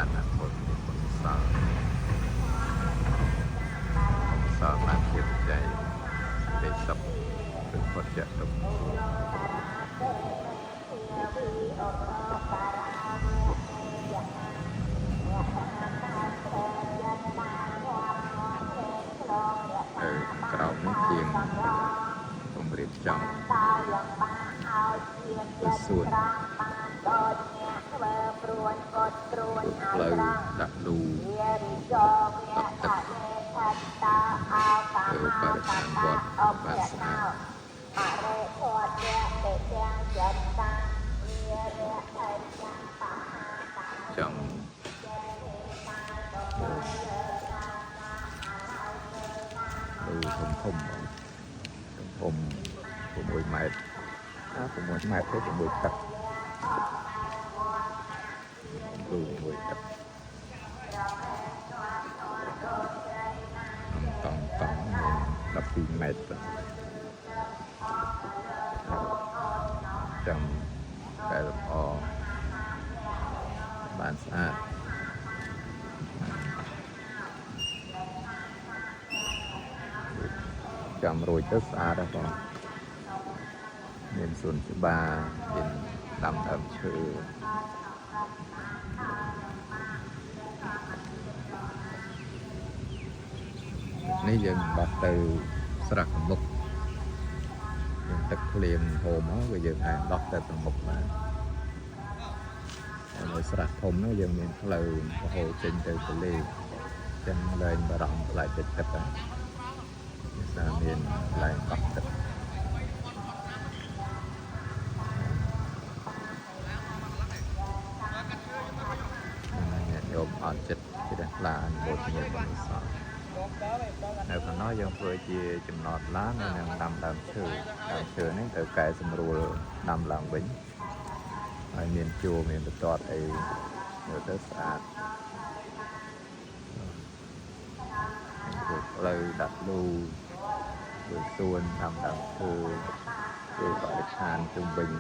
បានអនុមោទនាបុណ្យកុសលកុសលបានជាបច្ច័យសេចក្តីសុខឬផុតចាកទុក្ខ នៅក្រោមនេះជាងពង្រៀបចំទៅសួនផ្លូវដាក់លូដក់ទឹកធ្វើបរិស្ថានវត្តបានស្អាតចំលូធំធំបងធំ6ម៉ែត្រអា6ម៉ែត្រទៅ6ទឹកលូ6ទឹកតង់តង់មាន12ម៉ែត្រចាំកែលម្អបានស្អាតចាំរួចទៅស្អាតហើយបងមានសួនច្បារមានដាំដើមឈើនេះយើងបោះទៅស្រះកមុកយើងទឹកភ្លៀងហូរមកវាយើងអាចដោះទៅប្រមុខបានហើយនៅស្រះធំនោះយើងមានផ្លូវហូរចេញទៅទន្លេចឹងលែងបារម្ភខ្លាចទឹកទឹកហើយភាសាមានកន្លែងដោះទឹក ញាតិញោមអត់ចិត្តជ្រះថ្លាអនុមោទនាបុណ្យកុសលនៅខាងនោះយើងធ្វើជាចំណតឡាននៅនឹងដាំដើមឈើដើមឈើនេះត្រូវកែសម្រួលដាំឡើងវិញហើយមានជួរមានបន្ទាត់អីមើលទៅស្អាតធ្វើផ្លូវដាក់លូធ្វើសួនដាំដើមឈើធ្វើបរិស្ថានជុំវិញ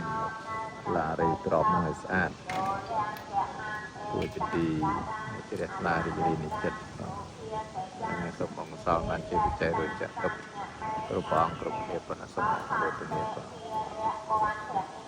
ឡារីក្របនឹងឲ្យស្អាត គួរជាទីជ្រះថ្លារីករាយនៃចិត្តបាទហើយសូមបងសងបានជាវិជ័យរួចចាក់ទុកគ្រប់ព្រះអង្គគ្រប់គ្នាប៉ុណ្ណាសូមអនុមោទនាបាទ។